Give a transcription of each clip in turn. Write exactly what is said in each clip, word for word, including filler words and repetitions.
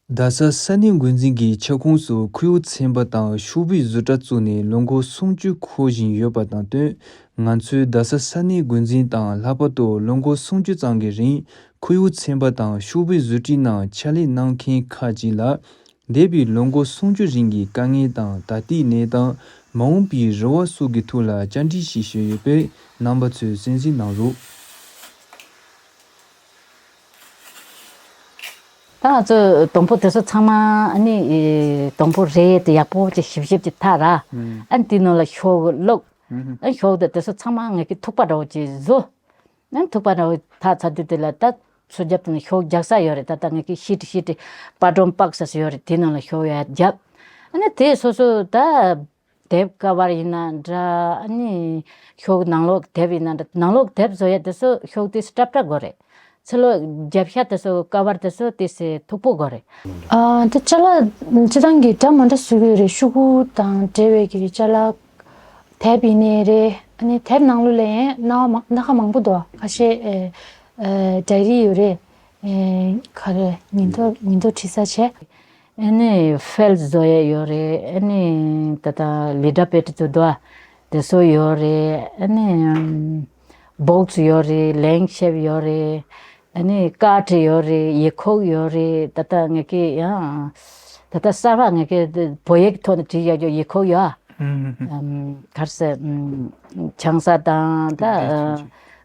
རྡ་ས་ས་གནས་འགོ་འཛིན་གྱི་ཁྱབ་ཁོངས་སུ་ཁོར་ཡུག་ཚན་པ་དང་ཤོག་བུའི་བཟོ་གྲྭ་བཙུགས་ནས་ལོ་ངོ་སུམ་ཅུ་འཁོར་བཞིན་ཡོད་པ་དང་བསྟུན། ང་ཚོའི་རྡ་ས་ས་གནས་འགོ་འཛིན་དང་ལྷག་པར་དུ་ལོ་ངོ་སུམ་ཅུ་ཙམ་གྱི་རིང་ཁོར་ཡུག་ཚན་པ་དང་ཤོག་བུའི་བཟོ་སྐྲུན་ནང་ཕྱག་ལས་གནང་མཁན་ཁག་ཅིག་ལ། འདས་པའི་ལོ་ངོ་སུམ་ཅུ་རིང་གི་དཀའ་ངལ་དང་ད་ལྟའི་གནས་སྟངས། མ་འོངས་པའི་རེ་བ་སོགས་ཀྱི་ཐོག་ལ་བཅར་འདྲི་ཞིག་ཞུས་ཡོད་པས། རྣམ་པ་ཚོས་གསན་གཟིགས་གནང་རོགས། ད་ང་ཚོ་སྡོང་པོ་དེ་ཚོ་ཚང་མ་ཨ་ནི་སྡོང་པོ་རེ་དེ་ཡག་པོ་ཅིག་ཞིབ་ཞིབ་ཅིག་འཐག་ར། ཨ་ནི་དེའི་ནང་ལ་ཤོག་བླུགས། ཨ་ནི་ཤོག་དེ་དེ་ཚོ་ཚང་མ་ངེད་ཀྱི་ཐུག་པ་འདྲ་བོ་ཅིག་བཟོ། ཨ་ནི་ཐུག་པ་འདྲ་བོ་འཐག་ཚར་དུས་དེ་ལ་ད་ཚུར་རྒྱབ་དེ་ནས་ཤོག་རྒྱག་ས་ཡོད་རེད། ད་ད་ངེད་ཀྱི་ཤི་ཏི་ཤི་ཏི་པ་ཏྲོམ་པག་ས་ས་ཡོད་རེད། དེའི་ནང་ལ་ཤོག་ཡར་རྒྱབ། ཨ་ནི་དེ་སོ་སོ་ད། དེབ་ཀ་བར་ཡིན་ན་འདྲ། ཨ་ནི་ཤོག་ནང་ལོགས་དེབ་ཡིན་ན་འདྲ། ནང་ལོགས་དེབ་བཟོ་ཡ་དེ་ཚོ་ཤོག་དེ་སྲབ་སྲབ་དགོས་རེད། ཕྱི་ལོགས་རྒྱབ་ཤ་དེ་ཚོ་ཀ་བར་དེ་ཚོ་དེ་སེ་མཐུག་པོ་དགོས་རེད། ཨ་དེ་ཅ་ལག་སྤྱི་བཏང་གི་འདྲ་མི་འདྲ་བཟོ་གི་ཡོད་རེད། ཤོག་གུ་དང་འབྲེལ་བའི་གི་ཅ་ལག་དེབ་ཡིན་ནའི་རེད། ཨ་ནི་དེབ་ནང་ལོགས་ལ་ཡང་སྣ་བ་མང་སྣ་ཁ་མང་པོ་འདུག་ཁ་ཤས་ཨེ་ཨེ་ཌའི་རི་ཡོད་རེད། ཨེ་ག་རེ་ཉིན་ཐོ་ཉིན་ཐོ་བྲིས་ས་བྱས། ཨ་ནི་ཕལ་བཟོ་ཡས་ཡོད་རེད། ཨ་ནི་ད་ལྟ་ལི་ཌ་པེ་ཏི་ཚོ་འདུག་ཨ། དེ་ཚོ་ཡོད་རེད། ཨ་ནི་ཨམ་བོག་སི་ཡོད་རེད། ལེང་ཤེབ་ཡོད་རེད། ཨ་ནི་ཀ་ཊི་ཡོད་རེད། ཡིག་ཁོག་ཡོད་རེད། ད་ལྟ་ངེད་ཀྱི་ཡང་ད་ལྟ་གསར་པ་ངེད་ཀྱི་བོད་ཡིག་ཐོག་ནས་བྲིས་ཡག་ཡོད་ཡིག་ཁོག་ཡོད་ཨ། ཨམ་ག་རེ་ཟེར་ཨམ་ཆང་ས་དང་ད་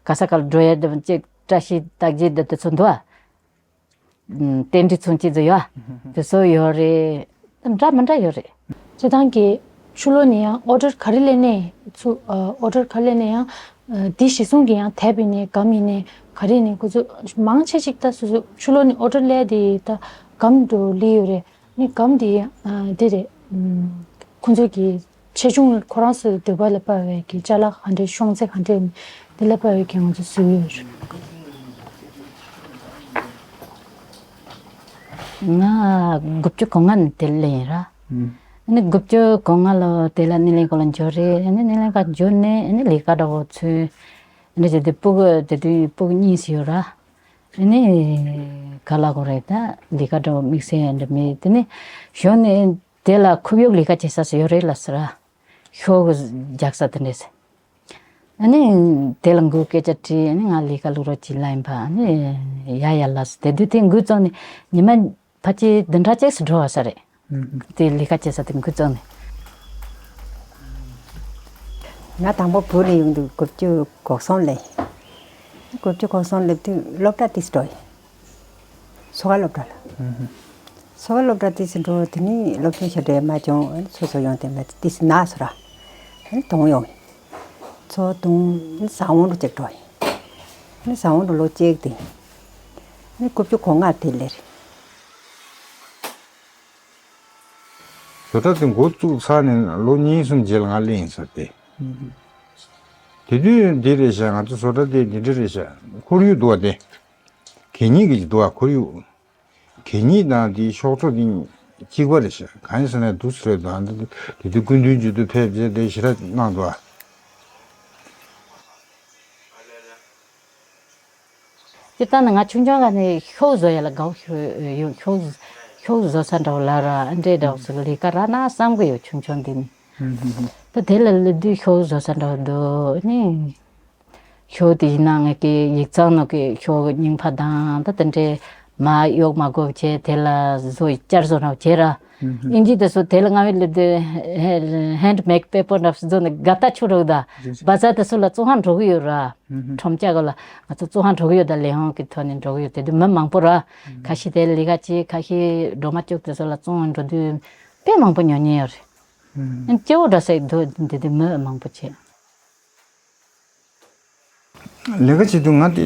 ག་ས་ག་ལ་འགྲོ་ཡས་དེ་ཅིག་བཀྲ་ཤིས་རྟགས་བརྒྱད་དེ་དེ་ཚོ་འདུག་ཨ། རྟེན་འབྲེལ་མཚོན་བྱེད་ཚོ་ཡོད། དེ་ཚོ་ཡོད་རེད། འདྲ་མི་འདྲ་ཡོད་རེད། སྤྱིར་བཏང་གི་ཕྱི་ལོགས་ནས་ཡང་ཨོ་ཌར་ག་རེ་སླེབས་ནས་ཚུ་ཨོ་ཌར་ག་རེ་སླེབས་ནས་ཡང་འདི་གཞི་བཟུང་གི་ཡང་དེབ་ཡིན་ནས་སྒམ་ཡིན་ནས་ག་རེ་ཡིན་ནས་ཁོ་ཚོ་མང་ཆེ་ཅིག་ད་སོ་སོ་ཕྱི་ལོགས་ནས་ཨོ་ཌར་སླེབས་དེ་ད་སྒམ་དུ་སླེབས་ཡོད་རེད། ནི་སྒམ་དེ་ཨ་འདི་རེད། ཨམ་ཁོང་ཚོ་གི་ཆེ་ཆུང་ཁོ་རང་ཚོའི་འདོད་པ་ལ་དཔག་པའི་གི་ཅ་ལག་ག་འདྲས་ཤོང་ཚད་ག་འདྲས་འདི་ལ་དཔག་པའི་གི་ང་ཚོ་བཟོས་ཡོད་རེད། ང་དགུ་བཅུ་གོ་ལྔ་ནས་དེ་ལ་ཡིན་ར། ཨ་ནི་དགུ་བཅུ་གོ་ལྔ་ལོ་དེ་ལ་སྣེ་ལེན་སྐོར་ལ་འབྱོར་རེད། ཨ་ནི་སྣེ་ལེན་ཁ་འབྱོར་ནས་ཨ་ནི་ལས་ཀ་འདྲ་བོ་ཚུལ་ཨ་ནི་བྱས་ཏེ་སྤུ་གུ་དེ་དུས་སྤུ་གུ་གཉིས་སུ་ཡོད་ར། ཨ་ནི་ག་ལ་གོ་རེད་ད་ལས་ཀ་འདྲ་བོ་དམིགས་བསལ་འདྲ་མེད། དེ་ནས་གཞོན་ནས་དེ་ལ་ཁོར་ཡུག་ལས་ཀ་བྱེད་ས་སུ་ཡོད་རེད་ལ་ཟེར་ར། ཤོག་གུ་རྒྱག་ས་དེ་འདྲས་ཟེར། ཨ་ནི་དེ་ལ་མགོ་སྐད་ཆ་དྲིས། ཨ་ནི་ང་ལས་ཀ་ལུགས་རོགས་གྱིས་ལ་ཡིན་པ། ཨ་ནི་ཡ་ཡ་ལ་ཟེར། དེ་དུས་དེ་འགོ་བཙུགས་ནས་ཉི་མ་ཕལ་ཆེར་བདུན་ཕྲག་གཅིག་སུ་འགྲོ་བ་ས་རེད། དེ་ལས་ཀ་བྱེད་ས་དེ་འགོ་བཙུགས་ནས། ང་དང་པོ་བོད་ནས་ཡོང་དུས་དགུ་བཅུ་གོ་གསུམ་ལ་ཡིན། དགུ་བཅུ་གོ་གསུམ་སླེབས་དུས་སློབ་གྲྭ་དེ་སུ་འགྲོ་ཡིན། མཚོ་ཁ་སློབ་གྲྭ་ལ། མཚོ་ཁ་སློབ་གྲྭ་དེ་སུ་འགྲོ་དེ་ནི་སློབ་ཆུང་ཞབས་གྲས་མ་བྱུང་། སོ་སོ་ཡོང་དེ་མ་དེ་སུ་ན་སོ་ར། དུང་ཡོང་། མཚོ་དུང་ཟ་འོང་རུ་ཅིག་འགྲོ་ཡིན། ཟ་འོང་རུ་ལོ་གཅིག་དེ། དགུ་བཅུ་གོ་ལྔ་དེ་ལེར། བཟོ་གྲྭ་དེ་འགོ་བཙུགས་ཚར་ནས་ལོ་གཉིས་གསུམ་རྗེས་ལ་ང་སླེབས་ཡིན་ས་དེ། དེ་དུས་འདི་རེད་ཤག་ང་ཚོ་བཟོ་གྲྭ་དེ་འདི་འདྲ་རེད་ཤག་ཁོར་ཡུག་འདུག་བ་དེ། གད་སྙིགས་ཀྱི་འདུག་བ་ཁོར་ཡུག་གད་སྙིགས་དང་དེའི་ཤོག་བྲོ་དེ་གཅིག་པ་རེད་ཤག་གང་ཡིན་ཟེར་ན་འདུག་ཟེར་དང་དེ་དུས་སྐུ་མདུན་མཇུག་ཏུ་ཕེབས་རྗེས་དེ་ཞེ་དྲག་གནང་འདུག་བ། སྤྱིར་བཏང་ནི་ང་ཆུང་ཆུང་ག་ནས་ཤོག་བཟོ་ཡ་ལ་དགའ་བོ་ཤོ་ཡོད། ཤོག་ཤོག་བཟོ་ས་འདྲ་བོ་ལ་ར་ཨ་འདྲའི་འདྲ་བོ་ཟེར་ལས་ཀ་རག་ན་བསམ་གི་ཡོད་ཆུང་ཆུང་འདི་ནི། ད་དེ་ལ་སླེབས་དུས་ཤོག་བཟོ་ས་འདྲ་བོ་འདུག་ནི། ཤོག་དེ་ཡིན་ན་ངས་ཀྱི་ཡིག་ཚང་ནང་གི་ཤོག་རྙིང་པ་དང་ད་དེ་འདྲའི་མ་གཡོག་མ་དགོས་བྱས་དེ་ལ་བཟོ་བསྐྱར་བཟོ་འདྲ་བོ་བྱས་ར། ཨིན་ཇི་དེ་ཚོ་དེ་ལ་སྔ་བའི་སླེབས་དུས་ཧེ་ཧེན་ཌི་མེད་པེ་པར་འདྲ་བཟོ་ནས་དགའ་ཐག་ཆོད་འགྲོ་གི་ད། བ་ཛར་དེ་ཚོ་ལ་བཙོང་ཧ་འགྲོ་གི་ཡོད་ར། ཁྲོམ་ཆ་ག་ལ་ང་ཚོ་བཙོང་ཧ་འགྲོ་གི་ཡོད་ད། ལས་ཁུངས་ཀྱི་ཐོག་ནས་འགྲོ་གི་ཡོད། དེ་དུས་མི་མང་པོ་ར། ཁ་ཤས་དེ་ལས་ཀ་བྱེད། ཁ་ཤས་སྒྲོལ་མ་ཅོག་དེ་ཚོ་ལ་བཙོང་ཧ་འགྲོ་དུས་དཔེ་མང་པོ་ཉོ་མཁན་ཡོད་རེད། སྐྱེ་བོ་འདྲ་ས་ཡི་དུས་འདི་དུས་མི་མང་པོ་བྱེད། ལས་ཀ་བྱེད་དུས་ང་དེ་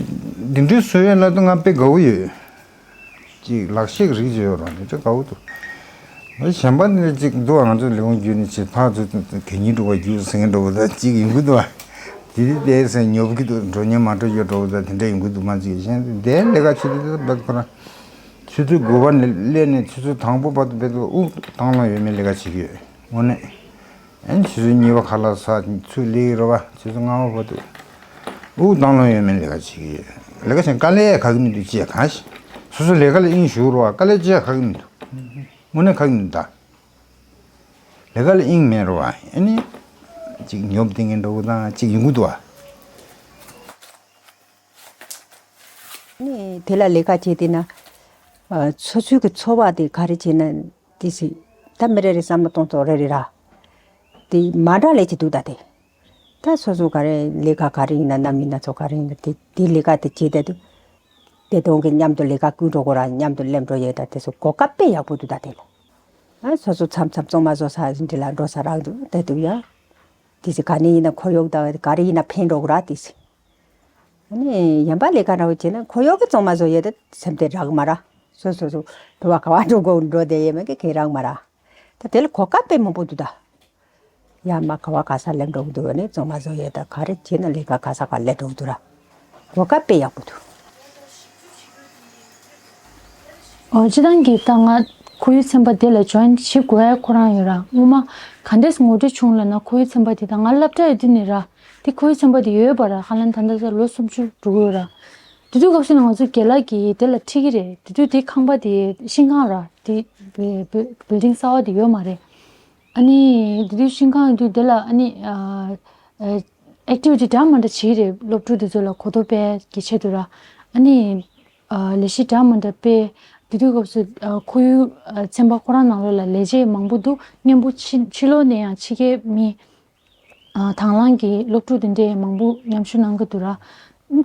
འདི་འདྲའི་བཟོ་ཡས་ལ་དུ་ང་དཔེ་དགའ་བོ་ཡོད། ཅིག་ལག་ཤེས་ཀྱི་རིགས་ཅིག་ཡོད་རུང་དེ་འདྲ་དགའ་བོ་འདུག་ང་གཞན་པ་ནི་ཅིག་འདུག་ང་ཚོ་ལས་ཁུངས་བརྒྱུད་ནས་ཅིག་ཕར་ཚུར་གད་སྙིགས་སྒྲུག་པ་རྒྱུགས་ཟེར་མཁན་འདྲ་བོ་ད་ཅིག་ཡོང་གི་འདུག་བ། དེ་དེ་དེ་ཟེར་ཉོབ་ཀྱི་འདུག་འགྲོ་མཁན་མ་འགྲོ་ཡོད་འདྲ་བོ་ད་དེ་འདྲ་ཡོང་གི་འདུག་མ་ཅིག་གཞན་དེ་ལས་ཀ་བྱེད་དུས་ད་བད་ཁོ་རང་ཆུ་ཚོད་དགུ་པ་ནས་སླེབས་ནས་ཆུ་ཚོད་དང་པོ་བར་དུ་བད་དུ་དབུགས་བཏང་ལོང་ཡོད་མེད་ལས་ཀ་བྱེད་ཀྱི་ཡོད་དངོས་གནས། ཨན་ཆུ་ཚོད་གཉིས་པ་ཁ་ལག་ཟ་ཚུར་སླེབས་རེད་བ། ཆུ་ཚོད་ལྔ་པ་བར་དུ་དབུགས་བཏང་ལོང་ཡོད་མེད་ལས་ཀ་བྱེད་ཀྱི་ཡོད། ལས་ཀ་བྱེད་དཀའ་ལས་ཁག་གི་མི་འདུག་ཅེས་གང་ཞིག་སོ་སོ་ལས་ཀ་ལ་དབྱིངས་ཞུགས་རེད་བ། དཀའ་ལས་ཅེས་ཁག་གི་མི་འདུག་དངོས་གནས་ཁག་ཡིན་ད། ལས་ཀ་ལ་དབྱིངས་མེད་རོ་བ། ཨ་ནི། ཅིག་ཉོབ་སྟེ་ངན་འགྲོ་གི་དང་ཅིག་ཡོང་གི་འདུག་བ། ནི་དེ་ལ་ལས་ཀ་བྱེད་དེ་ན། ཨ། སོ་སོའི་གི་འཚོ་བ་དེ་ག་རེ་བྱེད་ན་དེ་སི། ད་མི་རེ་རེ་བསམ་བློ་གཏོང་ཐོག་རེ་རེ་ར། དེ་མ་འདྲ་ལས་ཀྱི་འདུག་ད་དེ། ད་སོ་སོ་ག་རེ་ལས་ཀ་ག་རེ་ཡིན་ན་ནམ་ཡིན་ན་ཚོ་ག་རེ་ཡིན་ན་དེ་དེ་ལས་ཀ་དེ་བྱེད་དེ་འདུག་དེ་དོན་གི་མཉམ་དུ་ལས་ཀ་བསྐུལ་འགྲོ་དགོས་ར། མཉམ་དུ་སླེབས་འགྲོ་ཡོད་ད། དེ་ཚོ་གོ་སྐབས་དཔེ་ཡག་པོ་འདུག་ད་དེ་ལ། ཨ། སོ་སོ་མཚམས་མཚམས་གཙང་མ་བཟོ་ས་འདི་ལ་འགྲོ་ས་རག་འདུག་དེ་འདུག་ཡ། དེ་ཚོ་ག་ནས་ཡིན་ན་ཁོར་ཡུག་དང་ག་རེ་ཡིན་ན་ཕན་འགྲོ་གི་ར་དེ་ཚོ། ཨ་ནི་གཞན་པ་ལས་ཀ་འདྲ་བོ་བྱས་ན་ཁོར་ཡུག་གི་གཙང་མ་བཟོ་ཡས་དེ་སེམས་དེ་རག་མ་ར། སོ་སོ་སོ་བོད་པ་ག་བ་འགྲོ་དགོས་འགྲོ་བསྡད་ཡས་མེད་ཀི་གེ་རག་མ་ར། ད་དེ་ལ་གོ་སྐབས་དཔེ་མང་པོ་འདུག་ད། ཡ་མ་ག་བ་ག་ས་སླེབས་འགྲོ་གི་འདུག་ཨ་ནི་གཙང་མ་བཟོ་ཡས་ད་ག་རེ་བྱས་ན་ལས་ཀ་ག་ས་ག་སླེབས་འགྲོ་གི་འདུག་ར། གོ་སྐབས་དཔེ་ཡག་པོ་འདུག་ཨོ། སྤྱིར་བཏང་གི་ད་ང་ཁོར་ཡུག་ཚན་པ་དེ་ལ་ཇོ་ཡིན་བྱེད་དགོས་ཡ་ཁོ་རང་ཡོད་ར། སྔོན་མ་ག་འདྲས་ངོ་སྤྲོད་བྱུང་ལབ་ན་ཁོར་ཡུག་ཚན་པ་དེ་ད་ང་སློབ་གྲྭ་ཡོད་དུས་ནས་ར། དེ་ཁོར་ཡུག་ཚན་པ་དེ་ཡོད་པ་ར། ཧ་ལམ་ད་ལྟ་ལོ་སུམ་ཅུ་འགྲོ་གི་ཡོད་ར། དེ་དུས་སྐབས་སུ་ནས་ང་ཚོ་རྒན་ལགས་ཀྱིས་དེ་ལ་ཁྲིད་ཀྱི་རེད། དེ་དུས་དེ་ཁང་པ་དེ་ཤིང་ཁང་ར། དེ་བི་བི་བིལ་ཌིང་གསར་བ་དེ་ཡོད་མ་རེད། ཨ་ནི་དེ་དུས་ཤིང་ཁང་ཡོད་དུས་དེ་ལ་ཨ་ནི་ཨ་ཨ་ཨེག་ཊི་བི་ཊི་འདྲ་མི་འདྲ་བྱེད་ཀྱི་རེད། སློབ་ཕྲུག་དེ་ཚོ་ལ་གོ་རྟོགས་སྤེལ་གྱི་ཆེད་དུ་ར། ཨ་ནི། ཨ་ལས་གཞི་འདྲ་མི་འདྲ་སྤེལ། དེ་དུས་སྐབས་སུ་ཨ་ཁོར་ཡུག་ཨ་ཚན་པ་ཁོ་རང་ནང་ལོགས་ལ་ལས་བྱེད་མང་པོ་འདུག་མཉམ་པོ་ཕྱི་ཕྱི་ལོགས་ནས་ཡང་ཕྱི་རྒྱལ་མི་ཨ་དང་བླངས་ཀྱི་སློབ་ཕྲུག་དེ་འདྲས་མང་པོ་མཉམ་ཞུགས་གནང་གི་འདུག་ར།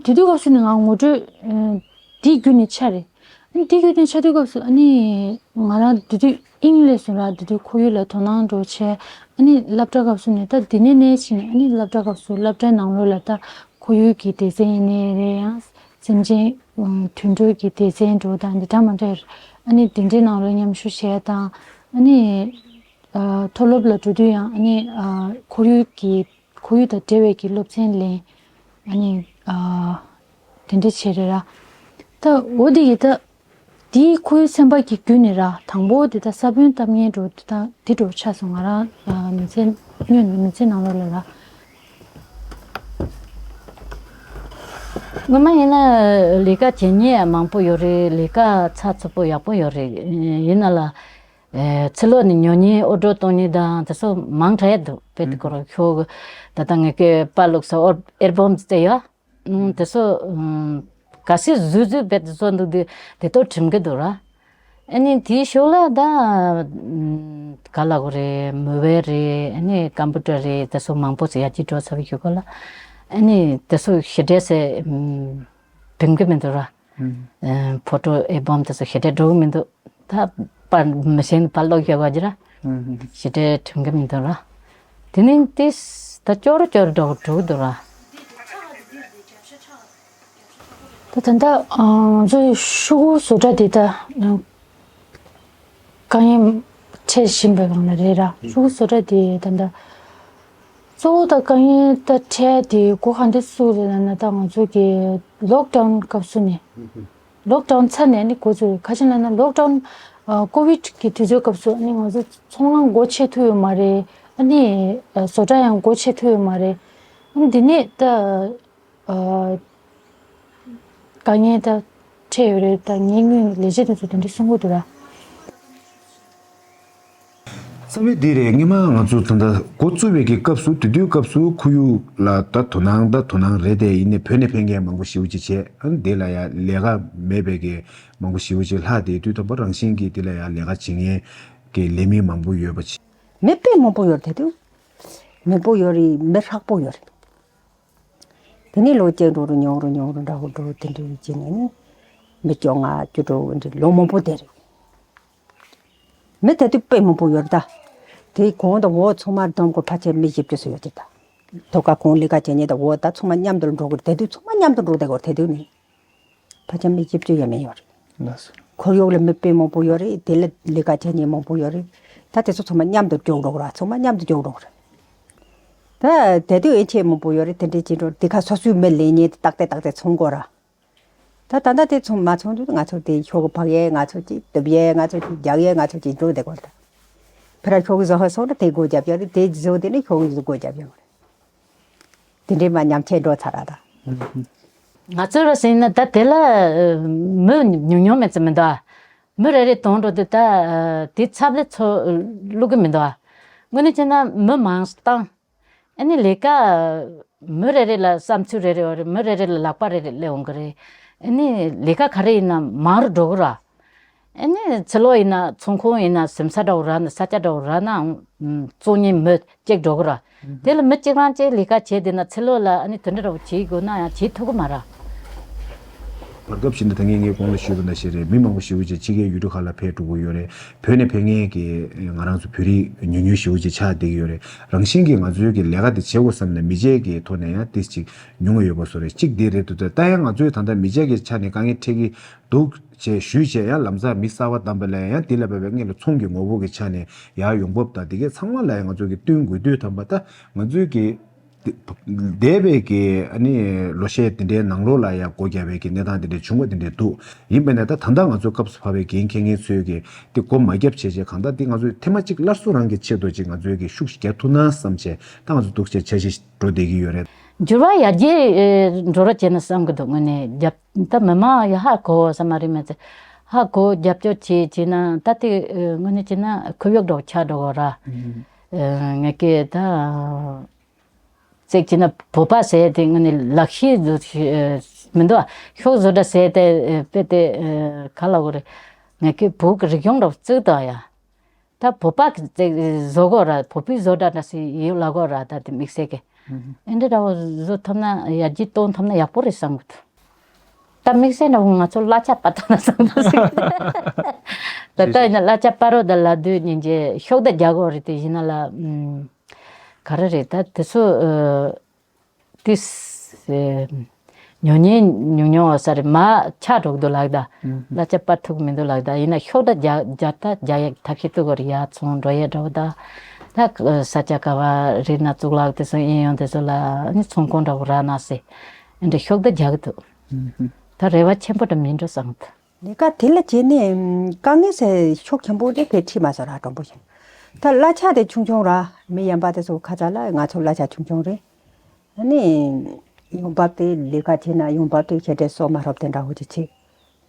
དེ་དུས་སྐབས་སུ་ནི་ང་ངོ་སྤྲོད་ཨ་དེ་བརྒྱུད་ནས་ཆགས་རེད། ཨ་ནི་དེ་བརྒྱུད་ནས་ཆགས་དུས་སྐབས་སུ་ཨ་ནི་ང་རང་དེ་དུས་དབྱིངས་སླེབས་སོང་ར། དེ་དུས་ཁོར་ཡུག་ལ་དོ་སྣང་འདྲ་བྱས། ཨ་ནི་སློབ་གྲྭ་སྐབས་སུ་ནས་ད་འདི་ནས་ནས་ཕྱིན་ནས་ཨ་ནི་སློབ་གྲྭ་སྐབས་སུ་སློབ་གྲྭའི་ནང་ལོགས་ལ་ད། ཁོར་ཡུག་གི་སྡེ་ཚན་ཡིན་ནའི་རེད། ཡང་སེམས་ཅན་དུད་འགྲོ་གི་སྡེ་ཚན་འགྲོ་དང་འདི་འདྲ་མ་འདྲ་ཡོད་རེད། ཨ་ནི་འདི་འདྲའི་ནང་ལ་མཉམ་ཞུགས་བྱས་དང་། ཨ་ནི་ཨ་མཐོ་སློབ་ལ་འགྲོ་དུས་ཡང་ཨ་ནི་ཨ་ཁོར་ཡུག་གི་ཁོར་ཡུག་དང་འབྲེལ་བའི་གི་སློབ་ཚན་ལེན། ཨ་ནི་ཨ་དེ་འདྲ་བྱས་རེད་ར། ད་འོ་དེ་ཡི་ད། དེའི་ཁོའི་སེམས་པ་གི་བརྒྱུད་ནས་ར། དང་པོ་དེ་ད་ས་བོན་བཏབ་མཁན་འགྲོ་དེ་ད་དེ་འགྲོ་ཆགས་སོང་ང་རང་ཨ་མི་ཚེ་སྔོན་མི་ཚེ་ནང་ལོགས་ལ་ར། སྔོན་མ་ཡིན་ན་ལས་ཀ་བྱེད་མཁན་མང་པོ་ཡོད་རེད། ལས་ཀ་ཚགས་ཚུད་པོ་ཡག་པོ་ཡོད་རེད། ཡིན་ན་ལ་ཨེ་ཚུར་ལོག་ནས་ཉོ་མཁན་འུར་སྒྲོག་གཏོང་མཁན་དང་དེ་ཚོ་མང་དྲགས་འདུག་དཔེ་དེ་སྐོར་ཤོག་ད་ལྟ་ངས་ཀྱི་པར་བླུགས་ས་ཨེལ་བམ་དེ་ཡོད། ཨུམ། དེ་ཚོ་ཨུམ། ག་སེ་བཟོས་བཟོས་བེད་དེ་བཟོ་འདུག་དེ་དེ་ཐོག་བྲིམ་གི་འདུག་ར། ཨ་ནི་དེའི་ཤུགས་ལ་ད་ཨུམ། ག་ལ་གོ་རེད། མོ་བེལ་རེད། ཨ་ནི་ཀམ་པུ་ཊར་རེད། དེ་ཚོ་མང་པོ་ཞིག་ཡར་རྒྱས་འགྲོ་ཚར་བའི་ཤུགས་ལ་ཨ་ནི་དེ་ཚོ་ཞེ་དྲག་སེ་ཨུམ། བྲིམ་གི་མི་འདུག་ར། ཨུམ། ཨ། ཕོ་ཊོ་ཨེལ་བམ་དེ་ཚོ་ཞེ་དྲག་འགྲོ་གི་མི་འདུག་ད་པར་མི་ཤེས་ནི་པར་ཀློག་རྒྱག་པ་ཅི་ར། ཞེ་དྲག་བྲིམ་གི་མི་འདུག་ར། དེ་ནས་ཏིས་ད་སྐྱོ་རུ་སྐྱོ་རུ་འགྲོ་འགྲོ་གི་འདུག་ར། ད་ད་ལྟ་ང་ཚོའི་ཤོག་གུ་བཟོ་གྲྭ་འདི་ད་དཀའ་ངལ་འཕྲད་བཞིན་པའི་སྒང་ལ་རེད་ར། ཤོག་གུ་བཟོ་གྲྭ་འདི་ད་ལྟ་གཙོ་བོ་ད་དཀའ་ངལ་ད་འཕྲད་དེ་སྒོ་གང་འདྲ་ཚུགས་རེད་ལབ་ན། ད་ང་ཚོ་གི་ལོག་ཌའུན་སྐབས་སུ་ནས། ལོག་ཌའུན་ཚར་ནས་ནི་འགོ་ཚུགས་རེད། ག་ཅི་ལབ་ན་ལོག་ཌའུན་ཨ་ཀོ་ཝིཌ་གི་དུས་ཚོད་སྐབས་སུ་ཨ་ནི་ང་ཚོ་ཚོང་ཁང་སྒོ་ཕྱེ་ཐུབ་ཡོད་མ་རེད། ཨ་ནི་ཨ་བཟོ་གྲྭ་ཡང་སྒོ་ཕྱེ་ཐུབ་ཡོད་མ་རེད། ཨ་ནི་འདི་ནས་ད་ཨ་དཀའ་ངལ་ད་འཕྲད་ཡོད་རེད། ད་ངའི་སྔོན་ལས་བྱེད་དེ་ཚོ་དེ་འདྲ་གསུང་གི་འདུག་ར། རྩ་བའི་འདི་རེད། སྔོན་མ་ང་ཚོ་ད་ལྟ་འགོ་བཙུགས་པའི་གི་སྐབས་སུ་དེ་དུས་སྐབས་སུ་ཁོར་ཡུག་ལ་ད་དོ་སྣང་ད་དོ་སྣང་རེད་དེ། ཡིན་ནའི་བོད་ནས་ཕེབས་མཁན་མང་པོ་ཞེ་པོ་ཅིག་བྱས། ཨ་ནི་དེ་ལ་ཡང་ལས་ཀ་མེད་པའི་གི་མང་པོ་ཞེ་པོ་ཅིག་ལྷག་དེ་དུས་ཐོག་པ་རང་བཞིན་གྱིས་དེ་ལ་ཡང་ལས་ཀ་བྱེད་མཁན་གྱི་ལས་མི་མང་པོ་ཡོད་པ་ཅིག་མི་དཔེ་མང་པོ་ཡོད་རེད། དེ་དུས་མི་སྤོ་ཡོད་རེད། མི་ཧྲག་པོ་ཡོད་རེད། དེ་ནས་ལོ་གཅིག་འགྲོ་རུ་ཉུང་རུ་ཉུང་རུ་འདྲ་བོ་འགྲོ་དེ་འདྲ་བྱས་ནས་ནི་མི་བཅོ་ལྔ་བཅུ་དྲུག་འདྲ་ལོ་མང་པོ་དེ་རེད། མི་དེ་དུས་དཔེ་མང་པོ་ཡོད་རེད་ད། དེ་གོང་དང་འོག་ཚང་མ་བསྡོམས་དགོས་ཕལ་ཆེར་མི་བཞི་བཅུ་ཙམ་ཡོད་རེད་ད། ཐོག་ཁ་གོང་ལས་ཀ་བྱེད་མཁན་དང་འོག་ད་ཚང་མ་མཉམ་དུ་འགྲོ་དགོས་རེད། དེ་དུས་ཚང་མ་མཉམ་དུ་འགྲོ་བསྡད་དགོས་རེད། དེ་དུས་ནི་ཕལ་ཆེར་མི་བཞི་བཅུ་ཡས་མས་ཡོད་རེད། ལགས་སོ། ཁོར་ཡུག་ལ་མི་དཔེ་མང་པོ་ཡོད་རེད། དེ་ལ་ལས་ཀ་བྱེད་མཁན་མང་པོ་ཡོད་རེད། ད་དེ་ཚོ་ཚང་མ་མཉམ་དུ་འགྲོ་དགོས་རེད། ཚང་མ་མཉམ་དུ་འགྲོ་དགོས་རེད། ད་དེ་དུས་ཨེ་ཆེ་མང་པོ་ཡོད་རེད། དེ་འདྲའི་ཅི་འགྲོ་དེ་ཁ་སོ་སོའི་མི་ལེན་མཁན་དེ་ཏག་ཏག་ཏག་ཏག་ཚོང་དགོས་ར། ད་ད་ལྟ་དེ་ཚོང་མ་ཚོང་དུས་ང་ཚོ་དེ་ཤོག་གུ་ཕག་ཡས། ང་ཚོ་ཅིག་གཏུབ་ཡས། ང་ཚོ་ཅིག་རྒྱག་ཡས། ང་ཚོ་ཅིག་འགྲོ་བསྡད་དགོས་རེད། ཕར་ཤོག་གུ་བཟོ་ཧ་སོང་ན་དེ་སྒོ་རྒྱབ་ཡ་རེད། དེ་བཟོ་དེ་ནི་ཤོག་གུ་སྒོ་རྒྱབ་ཡ་རེད། དེ་འདྲའི་མ་ཉམས་ཆད་འགྲོ་ཚར་ར་ད། ང་ཚོ་ར་ཟིན་ན་ད་དེ་ལ་མི་ཉུང་ཉུང་མེད་ཙམ་མི་འདུག་ཨ། མི་རེ་རེ་དོན་འགྲོ་དུས་ད་དེ་ཚབ་ལས་ཚོ་བླུག་གི་མི་འདུག་ཨ། དངོས་གནས་བྱས་ན་མི་མང་བཏང་། ཨ་ནི་ལས་ཀ་མི་རེ་རེ་ལ་བསམ་ཚུལ་རེ་རེ་ཡོད་རེད། མི་རེ་རེ་ལ་ལག་པ་རེ་རེ་སླེབས་འོང་གི་རེད། ཨ་ནི་ལས་ཀ་ག་རེ་ཡིན་ན་མང་རུ་འགྲོ་གི་ར། ཨ་ནི་ཚེ་ལོ་ཡིན་ན་ཚོང་ཁང་ཡིན་ན་ཟིན་ས་འདྲ་བོ་རག་ན་ས་ཆ་འདྲ་བོ་རག་ནའང་བཙོང་མཁན་མི་གཅིག་འགྲོ་གི་ར། དེ་ལ་མི་གཅིག་རང་གཅིག་ལས་ཀ་བྱས་བསྡད་ན་ཚེ་ལོ་ལ་ཨ་ནི་དེ་འདྲ་འདྲ་བོ་བྱེད་དགོས་ན་ཡང་བྱེད་ཐུབ་གི་མ་ར། བར་སྐབས་ཤིག་ནས་ད་ངས་ངས་གོང་ལ་ཞུས་པ་ནང་བཞིན་རེད། མི་མང་པོ་ཞེ་པོ་ཅིག་ཕྱི་རྒྱལ་ཡུལ་གྲུ་ཁག་ལ་ཕེབས་འགྲོ་གི་ཡོད་རེད། བོད་ནས་ཕེབས་མཁན་གྱི་ང་རང་ཚོ་བོད་རིགས་ཉུང་ཉུང་ཞེ་པོ་ཅིག་ཆགས་བསྡད་ཀྱི་ཡོད་རེད། རང་བཞིན་གྱིས་ང་ཚོའི་གི་ལས་ཀ་དེ་བྱེད་དགོས་བསམ་ནས་མི་བྱེད་ཀྱི་ཐོག་ནས་ཡང་ཏོག་ཙམ་ཉུང་ངུ་ཡོད་པ་བཟོ་རེད། གཅིག་དེ་རེད་འདུག་ད་ད་ཡང་ང་ཚོའི་ད་ལྟ་མི་བྱེད་ཀྱི་ཆ་ནས་དཀའ་ངལ་འཕྲད་ཀྱི་འདུག་ཅེས་ཞུས་བྱས་ཡང་ལམ་སང་མི་གསར་པ་བདམས་པ་ལ་ཡང་དེ་ལ་བབས་པའི་སྔོན་ལ་ཚོང་གི་ངོ་བོ་གི་ཆ་ནས་ཡར་ཡོང་འབབ་དང་དེ་གའི་ཚང་མ་ལ་ཡང་ང་ཚོ་གི་བསྟུན་དགོས་དུས་ད་ལྟ་ང་ཚོའི་གི་འདས་པའི་གི་ཨ་ནི་ལོ་ཤས་དེ་འདྲའི་ནང་ལོགས་ལ་ཡང་སྒོ་བརྒྱབ་པའི་གི་གནས་སྟངས་དེ་འདྲའི་བྱུང་བ་དེ་འདྲའི་འདུག་ཡིན་པ་ནས་ད་ད་ལྟ་ང་ཚོ་སྐབས་སུ་བབས་པའི་འགན་འཁྱེར་མཁན་ཚོས་གི་དེ་སྒོ་མ་བརྒྱབ་བྱས་བྱས་གང་ལྟར་དེ་ང་ཚོས་ཐེངས་མ་གཅིག་སླར་གསོ་རང་གི་ཆེད་དུ་ཅིག་ང་ཚོས་གི་ཤུགས་ཤིག་རྒྱག་ཐུབ་ན་བསམ་བྱས་ད་ང་ཚོ་འདུག་བྱས་འཆར་གཞི་འགྲོ་བསྡད་ཀྱི་ཡོད་རེད། འགྱུར་བ་ཡར་རྒྱས་ཨེ་འགྲོ་རོགས་བྱས་ན་བསམ་གི་འདུག་དངོས་གནས་རྒྱབ་ད་མི་མང་ཡ་ཧ་གོ་བསམ་མ་རེད་མ་ཚད་ཧ་གོ་རྒྱབ་སྐྱོར་བྱས་བྱས་ན་ད་དེ་ཨེ་དངོས་གནས་བྱས་ན་ཁོར་ཡུག་འདྲ་བོ་ཆགས་འགྲོ་གི་ར། ཨེ་ངས་ཀྱི་ད། བརྩེགས་བྱས་ན་བོད་པ་ཟེར་དེ་ངོ་ནས་ལག་ཤེས་བཟོ་ཨ་མི་འདུག་ཨ། ཤོག་བཟོ་འདྲ་ཟེར་དེ་ཨ་དཔེ་དེ་ཨ་ག་ལ་གོ་རེད། ངས་ཀྱི་བོད་ཀྱི་རིག་གཞུང་འདྲ་བོ་བརྩེགས་དང་ཡ། ད་བོད་པ་གི་བརྩེགས་བཟོ་དགོས་ར། བོད་པའི་བཟོ་འདྲ་འདྲ་ཞིག་ཡོད་ལ་གོ་ར། ད་དེ་དམིགས་བསལ་གི་ཨ་འདྲ་འདྲ་བོ་བཟོ་ཐུབ་ན་ཡར་རྒྱས་གཏོང་ཐུབ་ན་ཡག་པོ་རེད་བསམ་གི་འདུག་ད་དམིགས་བསལ་འདྲ་བོ་ང་ཚོ་གླ་ཆ་སྤར་ཐུབ་ན་བསམ་གི་འདུག་ད་ལྟ་ཡིན་ན་གླ་ཆ་སྤར་རོགས་ད་ལབ་དུས་སྙིང་རྗེ། ཤོག་ད་རྒྱག་དགོས་རེད། དེ་ཡིན་ན་ལ་ཨུམ། ག་རེ་རེད་ད་དེ་ཚོ་ཨ་ཏིས་ཨ་ཉོ་མཁན་ཉུང་ཉུང་བ་ས་རེད། མ་ཆག་འགྲོ་གི་འདུག་ལགས་ད། ཨུམ། གླ་ཆ་སྤར་ཐུབ་ཀྱི་མི་འདུག་ལགས་ད། ཡིན་ན་ཤོག་ད་རྒྱག་རྒྱག་ད་རྒྱག་ཡག་ཐབས་ཤེས་ཐུབ་དགོས་རེད། ཡར་ཚོང་འགྲོ་ཡས་འདྲ་བོ་ད། ད་ས་ཆ་ག་བ་རེད་ན་གཙུག་ལག་དེ་ཚོ་གཡས་གཡོན་དེ་ཚོ་ལ་ནི་ཚོང་ཁང་འདྲ་བོ་རག་ན་ཟེར། ཨ་འདྲ་ཤོག་ད་རྒྱག་གི་འདུག་ཨུམ། ད་རེ་བ་ཆེན་པོ་འདྲ་མིན་འགྲོ་བསམ་གི་འདུག་ལས་ཀ་དེ་ལ་བྱས་ནས་དཀའ་ངལ་ཟེར་ཤུགས་ཆེན་པོ་དེ་ཕལ་འཕྲད་མ་སོང་ར། གྲོང་པོ་ཞིག་ད་གླ་ཆ་དེ་ཆུང་ཆུང་ར། མི་གཞན་པ་དེ་ཚོ་ཁ་ཚ་ལ་ང་ཚོ་གླ་ཆ་ཆུང་ཆུང་རེད། ཨ་ནི་ཡོང་འབབ་དེ་ལས་ཀ་བྱས་ན་ཡོང་འབབ་དེ་ཞེ་དྲག་སོགས་མ་རོབ་དེ་འདྲ་བོ་ཅིག་བྱེད།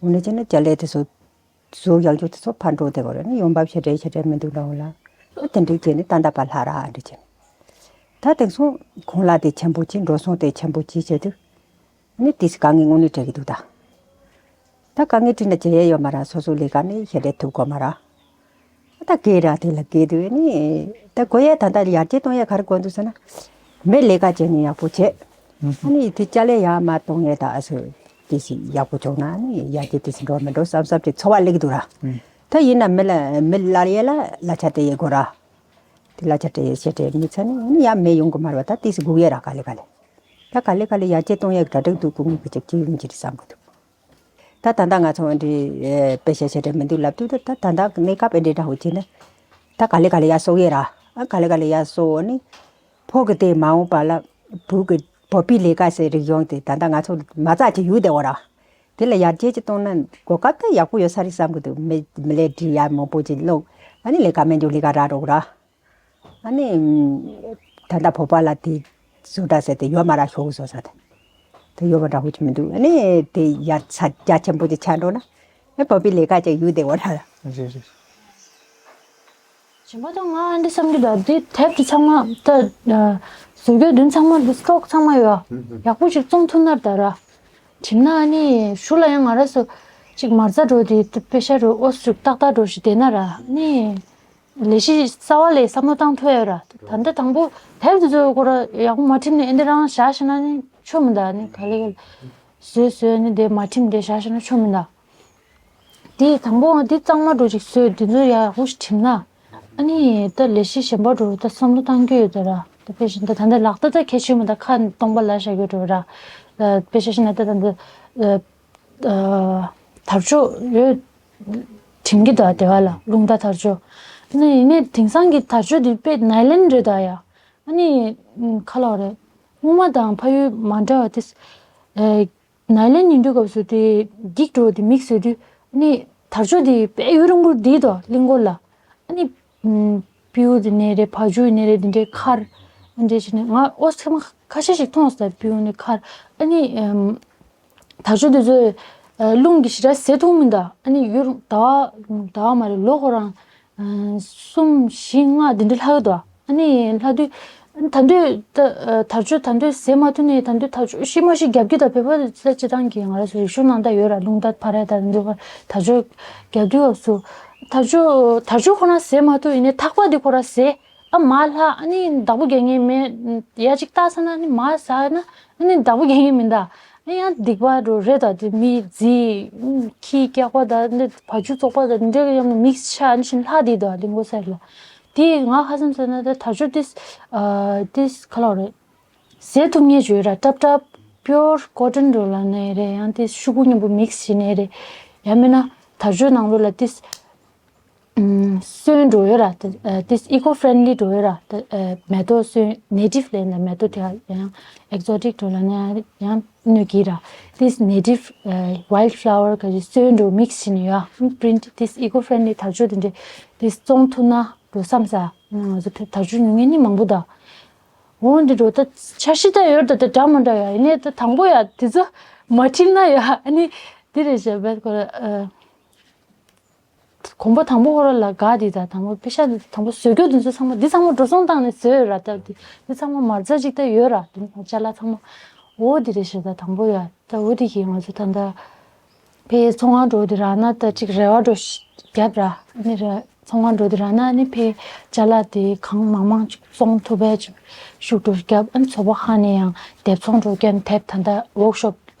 འོ་ན་བྱས་ན་ཅ་ལག་དེ་ཚོ་བཟོ་ཡག་རྒྱུ་དེ་ཚོ་ཕར་འགྲོ་བསྡད་དགོས་རེད། ཨ་ནི་ཡོང་འབབ་ཞེ་དྲག་ཞེ་དྲག་མི་འདུག་འདྲ་བོ་ལ། ཨ་དེ་འདྲ་བྱས་ནས་ད་ལྟ་བར་ལྷག་ར། ཨ་འདྲ་བྱས་ནས་ད་དེང་སང་གོང་ལ་དེ་ཆེན་པོ་བྱེད། འགྲོ་སོང་དེ་ཆེན་པོ་བྱེད་བྱས་དུས། ནི་དེ་སི་དཀའ་ངལ་དངོས་གནས་འཕྲད་ཀྱི་འདུག་ད། ད་དཀའ་ངལ་འཕྲད་ན་བྱེད་ཡས་ཡོད་མ་ར། སོ་སོ་ལས་ཀ་ནི་ཞེ་དྲག་ཐུབ་དགོས་མ་ར། ད་དགོས་ར། དེ་ལ་དགོས་དུས་ནི་ད་དགོས་ཡས་ད་ད་ཡར་རྒྱས་གཏོང་ཡས་ག་རེ་དགོས་འདུག་ཟེར་ན། མི་ལས་ཀ་བྱེད་ནི་ཡག་པོ་བྱེད། ཨ་ནི་དེ་ཅ་ལག་ཡར་མར་གཏོང་ཡས་ད་ཨ་སོ་དེ་སི་ཡག་པོ་བྱུང་ན་ནི་ཡར་རྒྱས་དེ་སི་འགྲོ་མི་འགྲོ་བསམ་བསམ་དེ་ཚོར་བ་སླེབས་ཀྱི་འདུག་ར། ད་ཡིན་ན་མི་ལ་མི་ལ་ཡས་ལ་གླ་ཆ་སྤྲད་ཡས་དགོས་ར། དེ་གླ་ཆ་སྤྲད་ཡས་ཞེ་དྲག་མི་ཚར་ནི་ཨ་ནི་ཡར་མི་ཡོང་གི་མ་རེད་པ། ད་དེ་སི་སྒུག་ཡས་ར། ག་ལེ་ག་ལེ། ད་ག་ལེ་ག་ལེ་ཡར་རྒྱས་གཏོང་ཡས་གྲ་སྒྲིག་འདུག་སྒུག་མི་གི་ཅིག་ཅིག་ཡིན་གྱི་རེད་བསམ་གི་འདུག་ད་ད་ལྟ་ང་ཚོ་འདི་ཨེ་དཔེ་ཆ་ཞེ་དྲག་མི་འདུག་ལབ་དུས་ད་ད་ད་ལྟ་གནས་སྐབས་ཨེ་འདྲ་འདྲ་བོ་བྱས་ན། ད་ག་ལེ་ག་ལེ་ཡར་གསོག་ཡས་ར། ཨ་ག་ལེ་ག་ལེ་ཡར་གསོག་ནི། ཕོ་གི་དེ་མ་འོངས་པ་ལ་བུ་གི་བོད་པའི་ལས་ཀ་ཟེར་རིག་གཞུང་དེ་ད་ལྟ་ང་ཚོ་མ་རྩ་ཅིག་ཡོད་བསྡད་ཡོད་ར། དེ་ལ་ཡར་རྒྱས་ཅིག་གཏོང་ན་གོ་སྐབས་ད་ཡག་པོ་ཡོད་ས་རེད་བསམ་གི་འདུག་མི་མི་ལས་བྲིས་ཡ་མང་པོ་ཅིག་སློག་ཨ་ནི་ལས་ཀ་མེད་འགྲོ་ལས་ཀ་རག་འགྲོ་གི་ར། ཨ་ནི། ད་ལྟ་བོད་པ་ལ་དེ་བཟོ་གྲྭ་ཟེར་དེ་ཡོད་མ་ར། ཤོག་བཟོ་ས་དེ། དེ་ཡོད་པ་འདྲ་བོ་ཅིག་མི་འདུག་ཨ་ནི་དེ་ཡར་ཚ་རྒྱ་ཆེན་པོ་ཅིག་ཆགས་འགྲོ་ན། ཨེ་བོད་པའི་ལས་ཀ་ཅིག་ཡོད་བསྡད་ཡོད་ར། རེད་རེད། གཞན་པ་ད་ང་ཨ་འདི་བསམ་གྱི་འདུག་འདི་དེབ་དེ་ཚང་མ་ད་བཟོ་རྒྱུ་འདི་ཚང་མ་འདི་སི་ཊོག་ཚང་མ་ཡོད། ཡག་པོ་ཅིག་བཙོང་ཐུབ་ན་ད་ར། བྲིས་ན་ཨ་ནི་གཞུག་ལ་ཡང་ང་ར་སོ་ཅིག་མ་རྩ་འགྲོ་དེ་དཔེ་ཆ་འགྲོ་ཨོ་སི་ཅིག་ཏག་ཏག་འགྲོ་ཞིག་བསྡད་ན་ར་ཨ་ནི། ལས་གཞི་གསར་བ་ལས་བསམ་བློ་བཏང་ཐུབ་ཡོད་ར། ད་ལྟ་དང་པོ་དེབ་དེ་ཚོའི་སྐོར་ཡག་པོ་མ་བྲིས་ནས་ཨེ་འདི་རང་བཞག་ཤེ་ན་ནི་ཆོ་མི་འདུག་ནི་ག་ལེ་ག་ལེ་བཟོས་བཟོས་ནི་དེ་མ་བྲིས་དེ་བཞག་ཤེ་ན་ཆོ་མི་འདུག་དེ་དང་པོ་འདི་གཙང་མ་འགྲོ་ཅིག་བཟོས་དེ་ཚོ་ཡག་པོ་ཞིག་བྲིས་ན་ཨ་ནི་ད་ལས་གཞི་གཞན་པ་འགྲོ་ད་བསམ་བློ་བཏང་གི་ཡོད་ད་ར། ད་དཔེ་བཞིན་ད་ད་ལྟ་ལག་ད་ད་གལ་ཆེ་མི་འདུག་ཁ་སྟོང་པ་ལ་བཞག་གི་འགྲོ་ར། དཔེ་བཞིན་ད་ད་ད། དར་ལྕོག་ཡོད། བྲིམ་གྱི་འདུག་དེ་བ་ལ་རླུང་རྟ་དར་ལྕོག་ཨ་ནི་ཡིན་ནའི་དེང་སང་གི་དར་ལྕོག་འདི་དཔེ་ནའི་ལོན་རེད་ད་ཡ། ཨ་ནི་ཁ་ལོ་རེད། སྔོན་མ་དང་ཕ་ཡུལ་མ་འདྲ་བ་དེ། ཨེ་ནའི་ལོན་ཡིན་དུས་སྐབས་སུ་དེ་འགྱིག་འགྲོ་དེ་དམིགས་བཟོས་དུས་ཨ་ནི་དར་ལྕོག་དེ་དཔེ་ཡུན་རིང་པོ་བསྡད་འདུག་གླིང་སྐོར་ལ། ཨ་ནི། ཨུམ། སྤྲེའུ་དེ་ནས་རེད། བ་ཕྱུགས་ནས་རེད། དེ་འདྲའི་འཁར། ཨ་འདྲས་བྱས་ནས་ང་ཨོ་སི་ཁ་མ་ཁ་ཤས་ཤིག་མཐོང་སོང་། སྤྲེའུ་ནས་འཁར། ཨ་ནི་ཨམ། དར་ལྕོག་དེ་ཚོས་ རླུང་གི་ཞེ་དྲག་ཟས་འཐུང་མི་འདུག་ཨ་ནི་ཡུར་ཟླ་བ་ཟླ་བ་མ་རེད་ལོ་ཁོ་རང་གསུམ་བཞི་ལྔ་དེ་འདྲ་ལྷག་གི་འདུག་ཨ་ནི་ལྷག་དུས་ད་དུས་ད་དར་ལྕོག་ད་དུས་ཟས་མ་ཐུབ་ནས་ད་དུས་དར་ལྕོག་ཤི་མ་ཤི་རྒྱབ་ཀྱི་ད་བོད་པ་ཚོ་སྤྱི་བཏང་གི་ང་རང་ཚོ་རིག་གཞུང་ནང་ད་ཡོད་ར། རླུང་རྟ་ཕ་ར་ད་འདུག་དར་ལྕོག་རྒྱབ་དུས་སྐབས་སུ་དར་ལྕོག་དར་ལྕོག་ཁོ་རང་ཟས་མ་ཐུབ་ཡིན་ནའི་ཐག་པ་དེ་ཁོ་རང་ཟས། ཨ་མར་ལྷག་ཨ་ནི་བདག་པོ་རྒྱག་མཁན་མེད། ཡ་གཅིག་བཏགས་ས་ན་ཨ་ནི་མར་ཟག་ན་ཨ་ནི་བདག་པོ་རྒྱག་མཁན་མི་འདུག་ཨ་ཡང་སྡིག་པ་འགྲོ་རེད་ད། དེ་མི་རྫི་ཁྱི་སྐྱག་པ་ད་འདི་བ་ཕྱུགས་བཙོག་པ་ད་འདི་འདྲ་ཡང་མིག་ཆ་ཨ་ནི་བཞིན་ལྷག་དེ་འདུག་ལིང་གོ་ས་ལ། དེ་ང་ཧ་སམ་ཟེར་ན་ད་དར་ལྕོག་ཏིས་ཨ་ཏིས་ཁ་ལོ་རེད། ཟས་ཐུབ་མཁན་ཅིག་ཡོད་ར། ཏབ་ཏབ་པིའོར་ཀོ་ཊོན་འགྲོ་ལ་ནས་རེད། ཡང་ཏིས་ཤུ་གུ་མཉམ་པོ་མིག་སི་བྱས་ནས་རེད། ཡང་མིན་ན་དར་ལྕོག་ནང་ལོགས་ལ་ཏིས། སོན་འགྲོ་ཡོད་ར། ཏིས་ཨི་ཀོ་ཕ་རེན་ལི་འགྲོ་ཡོད་ར། མེ་ཏོག་སོན་ནེ་ཊིབ་ལས་ན་མེ་ཏོག་དེ་ཡང་ཨེག་ཛོ་ཊིག་འགྲོ་ལ་ན་ཡང་གནོད་ཀྱི་ར། ཏིས་ནེ་ཊིབ་ཝའིལ་ཌི་ཕ་ལ་ཝར་ག་ཅིག་སོན་འགྲོ་མིག་སི་བྱས་ནས་ཡོད། པི་རིན་ཊི་ཏིས་ཨི་ཀོ་ཕ་རེན་ལི་དར་ལྕོག་དེ་འདྲས་ཏིས་བཙོང་ཐུབ་ན་འགྲོ་བསམ་ས། ང་ཚོ་དར་ལྕོག་ཉོ་མཁན་ནི་མང་པོ་ད། འོ་འདི་འགྲོ་ད་འཆར་གཞི་ད་ཡོད་ད། ད་འདྲ་མ་འདྲ་ཡ་ཡིན་ནའི་ད་དང་པོ་ཡ་དེ་ཚོ་མ་ཁྲིམས་ན་ཡ་ཨ་ནི་འདི་རེད་ཞེས་པས་ཁོ་ར། གོམ་པ་དང་པོ་ཁོ་ར་ལ་དགའ་དེ་ད་དང་པོ་པེ་ཤ་དང་པོ་བཟོ་རྒྱུ་དེ་ཚོ་ཚང་མ་འདི་ཚང་མ་འགྲོ་སོང་བཏང་ནས་བཟོས་ཡོད་ར། ད་འདི་འདི་ཚང་མ་མ་རྩ་ཅིག་ད་ཡོད་ར། དེ་ནི་ཅ་ལག་ཚང་མ་འོ་འདི་རེད་ཞེས་ད་དང་པོ་ཡ་ད་འོ་དེ་གིས་ང་ཚོ་ད་ད། ཕའི་ཚོང་ཁང་འགྲོ་དེ་རག་ན་ད་ཅིག་རེ་བ་འགྲོ་ཞིག་བརྒྱབ་ར། ཨ་ནི་ར་ཚོང་ཁང་འགྲོ་དེ་རག་ན་ཨ་ནི་ཕའི་ཅ་ལག་དེ་གང་མང་མང་ཅིག་བཙོང་ཐུབ་པའི་ཅིག་ཤུགས་འགྲོ་བརྒྱབ། ཨ་ནི་ཚོགས་པ་ཁག་ནས་ཡང་དེབ་ཚོང་འགྲོ་མཁན་དེབ་ད་ལྟ་ཝོག་ཤོབ་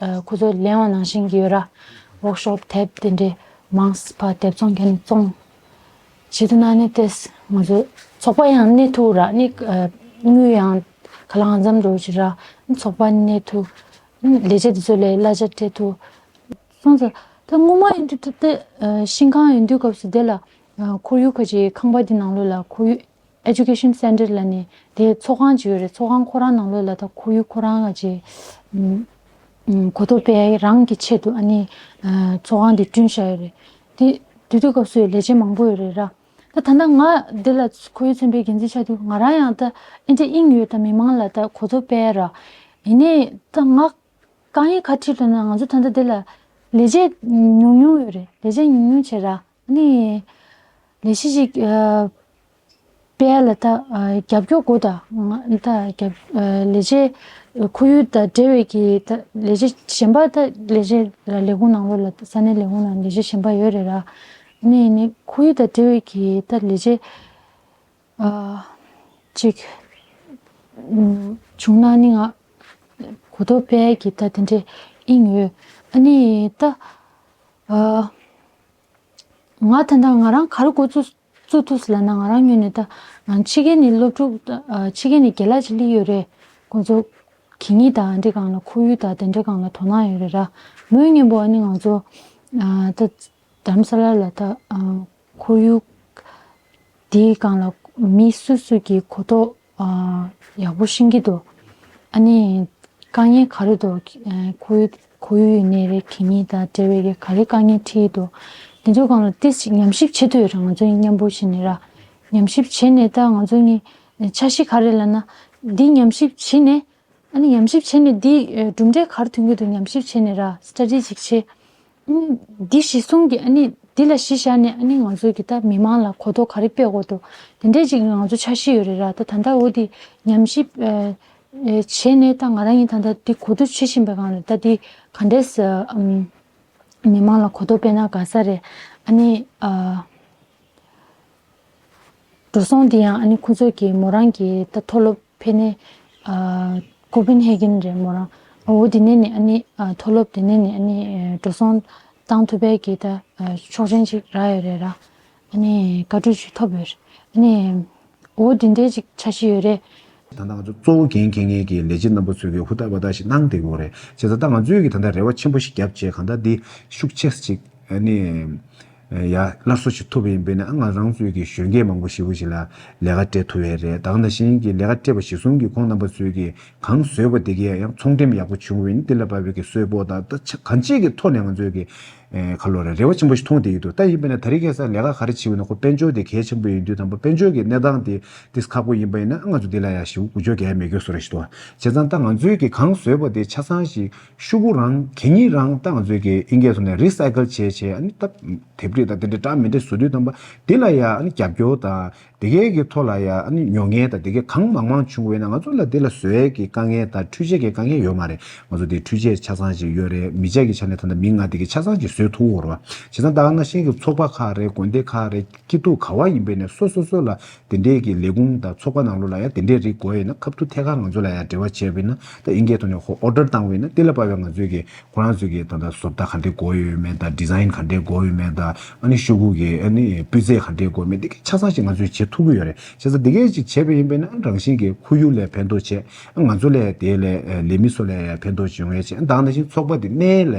ཁོ་ཚོ་ལེན་པ་ནང་བཞིན་གྱི་ཡོད་ར། ཝོག་ཤོབ་དེབ་དེ་འདྲས་མང་ཙམ་ཕར་དེབ་ཚོང་མཁན་བཙོང་བྱེད་ཐུབ་ན་ཨ་ནི་ཏེས་ང་ཚོ་ཚོགས་པ་ཡང་གནས་ཐུབ་ར། ཨ་ནི་དངུལ་ཡང་ག་ལ་གང་འཚམ་འགྲོ་བྱེད་ར། ཨ་ནི་ཚོགས་པ་གནས་ཐུབ། ཨ་ནི་ལས་བྱེད་དེ་ཚོ་ལས་གླ་ཆ་སྤྲད་ཐུབ། སོང་ཙང་ད་སྔོན་མ་ཡིན་དུས་ད་ལྟ་ཤིང་ཁང་ཡིན་དུས་སྐབས་སུ་དེ་ལ་ཁོར་ཡུག་ཁ་ཅིག་ཁང་པ་འདི་ནང་ལོགས་ལ་ཁོར་ཡུག་ཨེ་ཌུ་ཀེ་ཤན་སེན་ཊར་ལ་ནི་དེ་ཚོགས་ཁང་ཅིག་ཡོད་རེད། ཚོགས་ཁང་ཁོ་རང་ནང་ལོགས་ལ་ད་ཁོར་ཡུག་ཁོ་རང་ཁ་ཅིག་གོ་རྟོགས་སྤེལ་རང་གི་ཆེད་དུ་ཨ་ནི་ཚོགས་ཁང་འདི་བསྐྲུན་བཞག་ཡོད་རེད། དེ་དེ་དུས་སྐབས་སུ་ལས་བྱེད་མང་པོ་ཡོད་རེད་ར། ད་ད་ལྟ་ང་འདི་ལ་ཁོར་ཡུག་ཚན་པའི་འགན་འཛིན་ཆགས་དུས་ང་རང་ཡང་ད་ཨེ་འདྲ་དབྱིངས་ཡོད་ད་མི་མང་ལ་ད་གོ་རྟོགས་སྤེལ་ར། ཡིན་ནའི་ད་ང་དཀའ་ངལ་ག་འཕྲད་ལབ་ན་ང་ཚོ་ད་ལྟ་འདི་ལ་ལས་བྱེད་ཉུང་ཉུང་ཡོད་རེད། ལས་བྱེད་ཉུང་ཉུང་བྱས་ར། ཨ་ནི་ལས་གཞི་ཞིག་སྤེལ་ལ་ད་རྒྱབ་སྐྱོར་དགོས་ད། ང་ད་རྒྱབ་ལས་བྱེད་ཁོར་ཡུག་དང་འབྲེལ་བའི་གི་ད་ལས་བྱེད་གཞན་པ་ད་ལས་བྱེད་ལས་ཁུངས་ནང་ལོགས་ལ་ས་གནས་ལས་ཁུངས་ནང་ལས་བྱེད་གཞན་པ་ཡོད་རེད་ར། ཨ་ནི་ནི་ཁོར་ཡུག་དང་འབྲེལ་བའི་གི་ད་ལས་བྱེད་ཨ་ཅིག་ཨམ་བྱུང་ན་ནི་ང་གོ་རྟོགས་སྤེལ་གྱི་ད་དེ་འདྲའི་དབྱིངས་ཡོད། ཨ་ནི་ད་ཨ་ང་ད་ལྟ་ང་རང་ག་རེ་འགོ་བཙུགས་བཙུགས་ཐུབ་ཟེར་ལབ་ན་ང་རང་ངོས་ནས་ད་ང་ཕྱི་རྒྱལ་ནས་སློབ་ཕྲུག་ད་ཨ་ཕྱི་རྒྱལ་ནས་རྒན་ལགས་ཅིག་སླེབས་ཡོད་རེད། ཁོང་ཚོ་གད་སྙིགས་དང་འདི་སྒང་ལ་ཁོར་ཡུག་དང་དེ་འདྲའི་སྒང་ལ་དོ་སྣང་ཡོད་རེད་ར། མོས་སྙན་པོ་ཨ་ནི་ང་ཚོ་ཨ་ད་རྡ་རམ་ས་ལ་ལ་ད་ཨ་ཁོར་ཡུག་དེའི་སྒང་ལ་མི་སུ་སུ་གིས་གོ་རྟོགས་ཨ་ཡག་པོ་ཤེས་ཀྱི་འདུག་ཨ་ནི་དཀའ་ངལ་ག་རེ་འདུག་ཨ་ཁོར་ཡུག་ཁོར་ཡུག་ཡིན་ནའི་རེད། གད་སྙིགས་དང་འབྲེལ་བའི་གི་ག་རེ་དཀའ་ངལ་འཕྲད་ཀྱི་འདུག་དེ་ཚོའི་སྒང་ལ་ཏོག་ཙམ་ཉམས་ཞིབ་བྱེད་ཐུབ་ཡོད་རེད། ང་ཚོ་མཉམ་པོ་བྱས་ནས་ར། ཉམས་ཞིབ་བྱས་ནས་ད་ང་ཚོ་གཉིས་འཆར་གཞི་ག་རེ་ལབ་ན་འདི་ཉམས་ཞིབ་བྱས་ནས། ཨ་ནི་ཉམས་ཞིབ་བྱས་ནས་འདི་ཨ་གྲུབ་འབྲས་ག་རེ་ཐོན་གྱི་འདུག་ཉམས་ཞིབ་བྱས་ནས་ར་སི་ཊ་ཌི་ཅིག་བྱས། ཨ་ནི་འདི་གཞི་བཟུང་གིས་ཨ་ནི་འདི་ལ་གཞི་བཞག་ནས་ཨ་ནི་ང་ཚོ་གི་ད་མི་མང་ལ་གོ་རྟོགས་ག་རེ་སྤེལ་དགོས་འདུག་དེ་འདྲས་ཅིག་ང་ཚོ་འཆར་གཞི་ཡོད་རེད་ར། ད་ད་ལྟ་འོ་འདི་ཉམས་ཞིབ་ཨ་ཨ་བྱས་ནས་ད་ང་རང་གཉིས་ད་ལྟ་འདི་གོ་བསྡུར་བྱེད་བཞིན་པའི་སྒང་ལ་ད་འདི་ག་འདྲས་ཨམ་མི་མང་ལ་གོ་རྟོགས་སྤེལ་ན་དགའ་ས་རེད། ཨ་ནི་ཨ། འགྲོ་སོང་འདི་ཡང་ཨ་ནི་ཁོ་ཚོ་གིས་མོ་རང་གི་ད་མཐོ་སློབ་ཕེབས་ནས་ཨ་ཀོ་པེན་ཧེ་གན་རེད་མོ་རང་། ཨ་འོ་དེ་ནས་ནི་ཨ་ནི་ཨ་མཐོ་སློབ་དེ་ནས་ནི་ཨ་ནི་ཨ་འགྲོ་སོང་བཏང་ཐུབ་པའི་གི་ད་ཨ་ཆོག་མཆན་ཅིག་རག་ཡོད་རེད་ར། ཨ་ནི་བཀའ་འཁྲོལ་ཅིག་ཐོབ་ཡོད་རེད། ཨ་ནི་འོ་དེ་འདྲའི་ཅིག་འཆར་གཞི་ཡོད་རེད། ད་ལྟ་ང་ཚོ་གཙོ་བོ་འགན་འཁྱེར་མཁན་གྱི་ལས་བྱེད་རྣམ་པ་ཚོས་ཀྱི་ཧུར་ཐག་འབད་ཐག་ཞིག་གནང་བསྡད་ཀྱི་ཡོད་རེད། བྱས་ཙང་ད་ང་ཚོས་ཀྱི་ད་ལྟ་རེ་བ་ཆེན་པོ་ཞིག་བརྒྱབ་བྱས་གང་ལྟར་འདི་ཤུགས་ཆེ་ཅིག་ཨ་ནི་ཡ་སླར་གསོ་ཞིག་ཐུབ་པ་ཡིན་པས་ན་ང་རང་ཚོས་ཀྱི་གཞོན་སྐྱེས་མང་པོ་ཞེ་པོ་ཞིག་ལ་ལས་ཀ་སྤྲད་ཐུབ་ཡས་རེད། ད་ག་ནང་བཞིན་གྱི་ལས་ཀ་སྤྲད་པ་གཞིར་བཟུང་གི་ཁོང་རྣམ་པ་ཚོས་ཀྱི་གང་བཟོས་པ་དེ་གས་ཡང་ཚོང་འགྲེམས་ཡག་པོ་བྱུང་བ་ཡིན་དེ་ལ་བབས་པའི་གི་གསོལ་ཕོགས་དང་ད་ཆ་གང་ཅིའི་གི་ཐོག་ནས་ང་ཚོས་ཀྱི་ ཨེ་ཁ་ལོ་རེ་རེ་བ་ཆེན་པོ་ཞིག་མཐོང་བསྡད་ཀྱི་འདུག་ད་ཡིན་པས་ན་ད་རེས་ཁ་སང་ལས་ཀ་ག་རེ་བྱེད་འོས་ན་ཁོ་དཔལ་འབྱོར་དེ་གལ་ཆེན་པོ་ཡིན་དུས་དང་པོ་དཔལ་འབྱོར་གྱི་གནས་སྟངས་དེ་ཏིས་ཁག་པོ་ཡིན་པ་ཡིན་ན་ང་ཚོ་འདི་ལ་ཡ་ཞིབ་འགུལ་སྐྱོད་རྒྱག་ཡ་མེད་སྐྱོ་བཟོ་ར་ཞིག་འདུག་བྱས་ཙང་ད་ང་ཚོའི་གི་གང་བཟོས་པ་དེ་ཆ་ཚང་ཞིག་ཤོག་གུ་རང་གད་སྙིགས་རང་ད་ང་ཚོའི་གི་ཨིན་སྐད་ཐོག་ནས་རི་སའི་ཀལ་བྱས་བྱས་ཨ་ནི་ད་དེབ་རིགས་དང་དེ་འདྲའི་འདྲ་མི་འདྲ་བཟོ་དུས་དང་པོ་འདི་ལ་ཡ་ཨ་ནི་རྒྱབ་སྐྱོར་དང་། དེ་གའི་གི་ཐོག་ལ་ཡ་ཨ་ནི་ཉོ་མཁན་དང་དེ་གའི་གང་མང་མང་བྱུང་བས་ན་ང་ཚོ་ལ་དེ་ལ་བཟོ་ཡས་ཀྱི་དཀའ་ངལ་དང་འཕྲུལ་ཆས་ཀྱི་དཀའ་ངལ་ཡོད་མ་རེད། ང་ཚོ་དེ་འཕྲུལ་ཆས་ཆ་ཚང་ཞིག་ཡོད་རེད། མི་ཆ་གི་ཆ་ནས་ད་ལྟ་མི་ལྔ་དེ་གི་ཆ་ཚང་ཞིག་བཟོས་ཐུབ་ཡོད་རེད་བ། བྱས་ཙང་ད་ག་ནང་བཞིན་གྱི་ཚོགས་པ་ཁག་རེད། དགོན་སྡེ་ཁག་རེད། སྐྱིད་སྡུག་ག་བ་ཡིན་པས་ནས་སོ་སོ་སོ་ལ་དེ་འདྲའི་གི་ལས་ཁུངས་དང་ཚོགས་པ་ནང་ལོགས་ལ་ཡ་དེ་འདྲའི་རིགས་དགོས་ཡོད་ན་ཁ་ཐུག་ཐད་ཀར་ང་ཚོ་ལ་ཡ་འབྲེལ་བ་བྱས་པས་ན་ད་ཨིན་སྐད་ཐོག་ནས་ཧོ་ཨོ་ཌར་བཏང་བས་ན་དེ་ལ་དཔག་པའི་ང་ཚོའི་གི་ཁོ་རང་ཚོས་ཀྱི་ད་ལྟ་བཟོ་ལྟ་ག་འདྲས་དགོས་ཡོད་མེད་དང་། ཌི་ཛའིན་ག་འདྲས་དགོས་ཡོད་མེད་དང་། ཨ་ནི་ཤོག་གུ་གི་ཨ་ནི་སྤུས་ཚད་ག་འདྲས་དགོས་མེད་དེ་གི་ཆ་ཚང་ཞིག་ང་ཚོས་བྱེད་ཐུབ་ཀྱི་ཡོད་རེད། བྱས་ཙང་འདི་གས་ཅིག་བྱས་པ་ཡིན་པས་ན་རང་བཞིན་གྱི་ཁོར་ཡུག་ལ་ཕན་ཐོགས་བྱས། ང་ཚོ་ལ་དེ་ལས་ལས་མི་ཚོ་ལ་ཡང་ཕན་ཐོགས་བྱུང་ཡས་བྱས། ད་ག་ནང་བཞིན་ཚོགས་པ་འདི་གནས་ལ་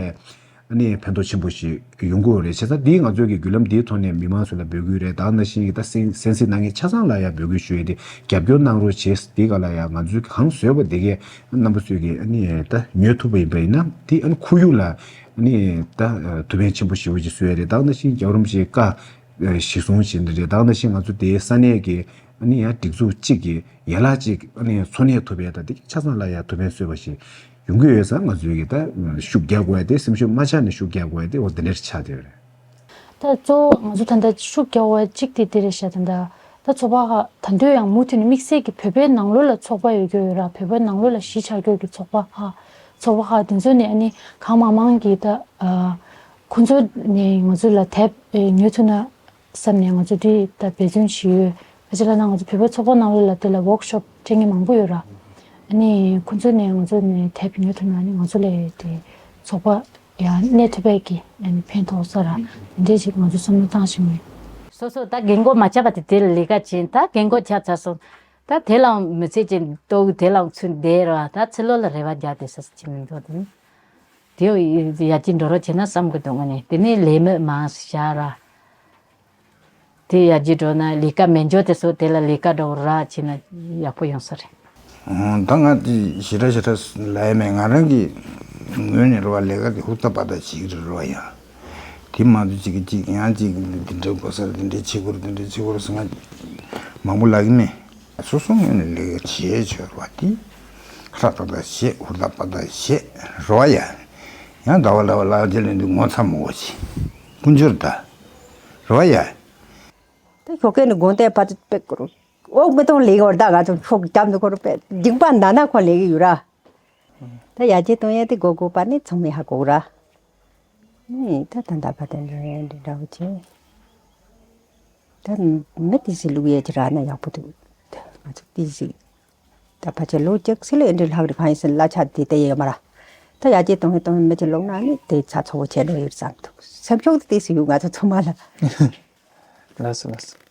ཨ་ནི་ཕན་ཐོགས་ཆེན་པོ་ཞིག་ཡོང་གི་ཡོད་རེད། བྱས་ཙང་འདི་ང་ཚོའི་གི་བརྒྱུད་ལམ་འདིའི་ཐོག་ནས་མི་མང་ཚོ་ལ་འབོད་སྐུལ་རེད། ད་ག་ནང་བཞིན་གྱི་ད་གསན་གསན་གཟིགས་གནང་མཁན་ཆ་ཚང་ལ་ཡང་འབོད་སྐུལ་ཞུ་ཡས་དེ་རྒྱབ་སྐྱོར་གནང་རོགས་བྱས། འདི་ག་ལ་ཡང་ང་ཚོས་གང་བཟོས་པ་འདི་གས་རྣམ་པ་ཚོས་ཀྱིས་ཨ་ནི་ད་ཉོ་ཐུབ་པ་ཡིན་པ་ཡིན་ན་དེ་ཨ་ནི་ཁོར་ཡུག་ལ་ཨ་ནི་ད་ཐུགས་ཕན་ཆེན་པོ་ཞེ་པོ་ཅིག་གསོས་ཡ་རེད། ད་ག་ནང་བཞིན་རྒྱལ་བ་རིན་པོ་ཆེའི་བཀའ་གཞི་བཟུང་བྱས་ནི་རེད། ད་ག་ནང་བཞིན་ང་ཚོ་དེའི་ས་གནས་ཀྱི་ཨ་ནི་ཡང་སྒྲིག་འཛུགས་གཅིག་གི་ཡན་ལག་གཅིག་ཨ་ནི་འཚོ་གནས་ཐུབ་ཡ་ད་དེ་ཆ་ཚང་ལ་ཡ་ཐུགས་ཕན་གསོས་པ་ཞིག་ཡོང་གི་ཡོད་ཙང་ང་ཚོས་ཀྱིས་ད་ཤུགས་རྒྱག་དགོས་ཡ་དེ་སེམས་ཤུགས་མ་ཆག་ནས་ཤུགས་རྒྱག་དགོས་ཡ་དེ་འོ་དེ་འདྲར་ཆགས་བསྡད་ཡོད་རེད། ད་གཙོ་བོ་ང་ཚོ་ད་ལྟ་ཤུགས་རྒྱག་དགོས་ཡ་གཅིག་དེ་དེ་རེད་ཤག་ད་ལྟ་ད་ཚོགས་པ་ཁག་ད་དུང་ཡང་མུ་མཐུད་ནས་དམིགས་བསལ་གྱི་བོད་པའི་ནང་ལོགས་ལ་ཚོགས་པ་ཡོད་རྒྱུ་ཡོད་ར། བོད་པའི་ནང་ལོགས་ལ་གཞིས་ཆགས་རྒྱུ་གི་ཚོགས་པ་ཁག་ཚོགས་པ་ཁག་དེ་ཚོ་ནས་ཨ་ནི་གང་མང་མང་གིས་ད་ཨ་ཁོ་ཚོ་ནས་ང་ཚོ་ལ་དེབ་ཨེ་ཉོ་ཐུབ་ན་བསམ་ནས་ང་ཚོ་འདི་ད་འབད་བརྩོན་བྱེད་ཡོད། ཕལ་ཆེར་ལབ་ན་ང་ཚོ་བོད་པའི་ཚོགས་པ་ནང་ལོགས་ལ་དེ་ལ་ཝོག་ཤོབ་སྤྲད་མཁན་མང་པོ་ཡོད་ར། ཨ་ནི་ཁོ་ཚོ་ནས་ང་ཚོ་ནས་དེབ་ཉོ་ཐུབ་ན་ཨ་ནི་ང་ཚོ་ལ་དེ་ཚོགས་པ་ཡང་གནས་ཐུབ་པའི་གི་ཨ་ནི་ཕན་ཐོགས་ས་ར། དེ་འདྲས་ཅིག་ང་ཚོ་བསམ་བློ་བཏང་བཞིན་ཡོད། སོ་སོ་ད་རྒན་གོག་མ་ཆགས་པ་དེ་དེ་ལ་ལས་ཀ་བྱེད། ད་རྒན་གོག་ཆགས་ཚར་སོང་། ད་དེ་ལའང་མི་ཚེ་གཅིག་ལྟོ་གི་དེ་ལའང་ཚུད་བསྡད་ར། ད་ཚེ་ལོ་ལ་རེ་བ་རྒྱག་དེ་ས་ཅི་མི་འདུག་དེ་ནི་དེ་ཡ་གཅིག་འགྲོ་རོགས་བྱེད་ན་བསམ་གི་འདུག་ང་ནི་དེ་ནས་ལས་མེད་མང་ཞིག་བཞག་ར། དེ་ཡར་རྒྱས་འགྲོ་ན་ལས་ཀ་མེད་འཇོག་དེ་ཚོ་དེ་ལ་ལས་ཀ་འགྲོ་ར་བྱས་ན་ཡག་པོ་ཡོང་ས་རེད། ཨོ། ད་ང་དེ་ཞེ་དྲག་ཞེ་དྲག་ལབ་ཡ་མེད། ང་རང་གི་ངོས་ནས་རེད་བ། ལས་ཀ་དེ་ཧུར་ཐག་པ་ཐག་བྱེད་ཀྱི་རེད་བ། ཡང་དེ་མ་གཏོགས་གཅིག་གིས་གཅིག་ཡང་གཅིག་འདི་འདྲ་དགོས་ས་རེད། འདི་འདྲ་བྱེད་དགོས་རེད། འདི་འདྲ་བྱེད་དགོས་རེད་ཟེར་ང་མང་པོ་ལབ་ཀྱི་མེད། སོ་སོ་ངོས་ནས་ལས་ཀ་བྱེད་ཆོག་རེད་བ། དེ་ཧུར་ཐག་པ་ཐག་བྱེད། ཧུར་ཐག་པ་ཐག་བྱེད་རེད་བ། ཡ་ཡང་ཟླ་བ་ལ་བ་ལ་རྒྱ་ལས་འདུག་ངོ་ཚ་མོ་བ་བྱེད་ཀུན་སྦྱོར་ད་རེད་བ། ཡ། ད་ཞོགས་ཀས་ནས་དགོང་དག་བར་དུ་དཔེ་སྐོར་འོག་མི་གཏོང་ལས་ཀ་བར་ད་ང་ཚོ་ཤོག་རྒྱབ་འདུག་སྐོར་དཔེ་འཇིགས་པ་འདའ་ན་ཁོ་ལས་ཀྱི་ཡོད་ར། ད་ཡར་རྒྱས་གཏོང་ཡ་དེ་དགོས་དགོས་པ་ནི་ཚང་མས་ཧ་གོ་ར། ནི་ད་ད་ད་བར་དུ་འདྲ་འདྲ་འདྲ་བོ་བྱས། ད་མི་དེ་ཞིག་ལུག་ཡས་ཀྱི་ར་ན་ཡག་པོ་འདུག་ང་ཚོ་དེ་ཞིག་ད་ཕལ་ཆེར་ལོ་བཅུ་ཟིན་ལ་ཨེ་འདྲ་ལྷག་རེད། གང་ཡིན་ཟེར་ན་གླ་ཆ་དེ་ལྟ་ཡས་ཡོད་མ་ར། ད་ཡར་རྒྱས་གཏོང་ཡས་གཏོང་ཡས་མི་ཅིག་ལོག་ན་ནི་དེ་ཚ་ཚ་བོ་བྱས་འགྲོ་ཡོད་བསམ་འདུག་སེམས་ཤུགས་དེ་ཏིག་ཙམ་ཡོད་ང་ཚོ་ཚང་མ་ལ། ལགས་སོ་ལགས་སོ།